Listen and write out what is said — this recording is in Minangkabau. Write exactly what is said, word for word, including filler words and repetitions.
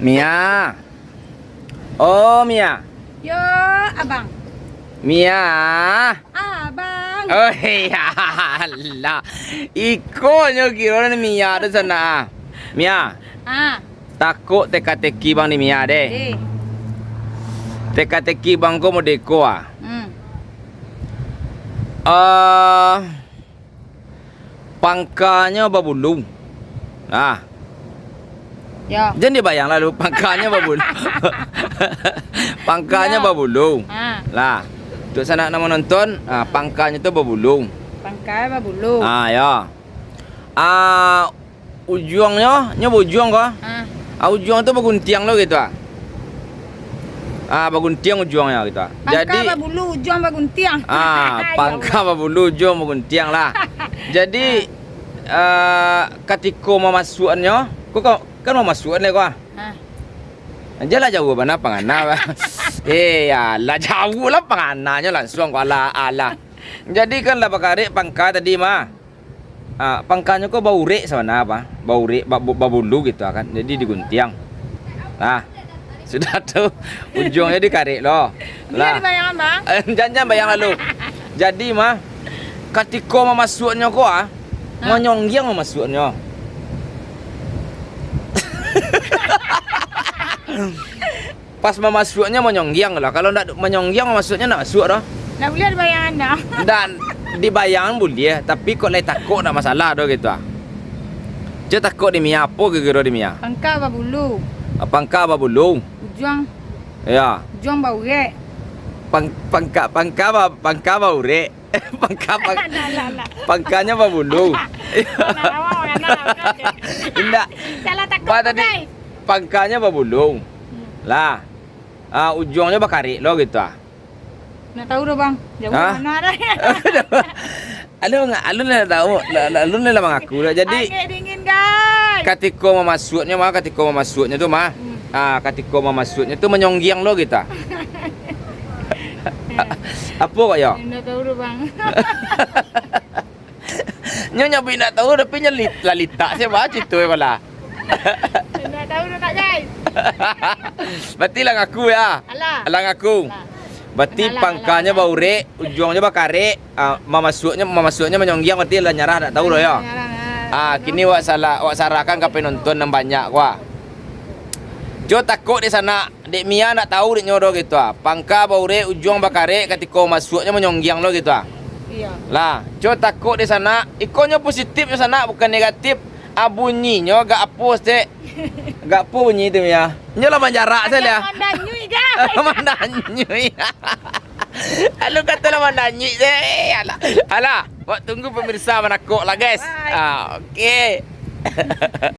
Mia. Oh, Mia. Yo, Abang. Mia. Abang. Oh, ya Allah. Iko nyo kiro ni Mia tu sanak. Mia. Ah. Takok teka-teki Bang di Mia deh. Eh. Teka-teki Bang ko modeko ah. Hmm. Eh, pangkanyo babulu. Nah. Yo. Jan dibayang lalu, pangkanyo babulu. Pangkanyo Yo. babulu. Ha. Lah. Untuk sanak nan manonton, ah, pangkanyo tu babulu. Pangka babulu. Ah, yo. Ah, ujuangnyo, nyo baujuang ko. Ha. Ah, ujuang tu baguntiang lo gitu ah. Ah, baguntiang ujuangnyo gitu ah. Pangka Jadi babulu, ujuang baguntiang. Ah, Ya pangka Allah. babulu, ujuang baguntiang lah. Jadi, Ha. ah, katiko mamasuakannyo, ko ka-, kan mamasuakan lai ko ah. Ha. Jan lah jauah bana pangana, bah. Eh, alah, jauah lah pangananyo langsuang ko, alah, alah. Jadi kan lah bakarek pangka tadi mah. Ah, pangkanyo ko baurek sabana, bah. Baurek, ba-, babulu gitu kan. Jadi diguntiang. Nah, sudah tu ujuangnyo dikarek lo. Buliah Lah. dibayangkan, Bang? Jan, jan bayang lalu. Jadi mah, katiko mamasuakannyo ko ah, Ha. manyonggiang mamasuakannyo. Pas mamasuakannyo manyonggiang lah. Kalau ndak manyonggiang mamasuakannyo ndak masuak doh. Ndak buliah dibayangkan doh. Ndak, dibayangkan buliah, tapi kok lai takok ndak masalah doh gitu ah. Cak takok di Mia, apo kiro-kiro di Mia? Pangka babulu. Ah, pangka babulu. Ujuang. Ya. Ujuang baurek. Pang-, pangka, pangka ba-, pangka baurek. Pangka, pang-, Alah, alah, alah. pangkanyo babulu. Alah, alah, alah, alah, alah. Indak. Salah takok Ba tu, tadi, guys. pangkanyo babulu. Hmm. Lah. Ah, ujuangnyo bakarek lo gitu ah. Ndak tahu doh, Bang. Jauah Hah? mana dah. Alun, alun lah tahu, la-, la-, alun lah mangaku lah. Jadi, Angek dingin, guys. katiko mamasuakannyo mah, katiko mamasuakannyo tu mah. Hmm. Ah, katiko mamasuakannyo tu manyonggiang lo gitu ah. Ya. Apo kok yo? Ndak tahu doh, Bang. Nyo nyabuik ndak tahu, tapi nyo li-, lah litak sia, bah, carito ko lah. Ndak tahu doh, Kak, guys. Berarti lah ngaku ya? Alah. Lah ngaku. Lah. Berarti Alah, alah, pangkanyo alah. baurek, ujuangnyo bakarek, ah, mamasuaknyo, mamasuaknyo manyonggiang, berarti lah nyarah, ndak tahu doh ya? Nyarah, nyarah. Ah, kini wak salah, wak sarahkan ka penonton nan banyak ko ah. Jo takok di sanak. Dek Mia ndak tahu dek nyo doh gitu ah. Pangka baurek, ujuang bakarek, katiko masuaknyo manyonggiang lo gitu ah. Iya. Lah, co takok dek sanak, iko nyo positif nyo sanak, bukan negatif. Ah, bunyinyo agak apo stek. Agak apo bunyi tu, Mia? Nyo lah manjarak sajo lah. Mandanyuik je. Mandanyuik. Lalu kato lah mandanyuik je. Alah. Alah, wak tunggu pemirsa manakok lah, guys. Bye. Ah, oke.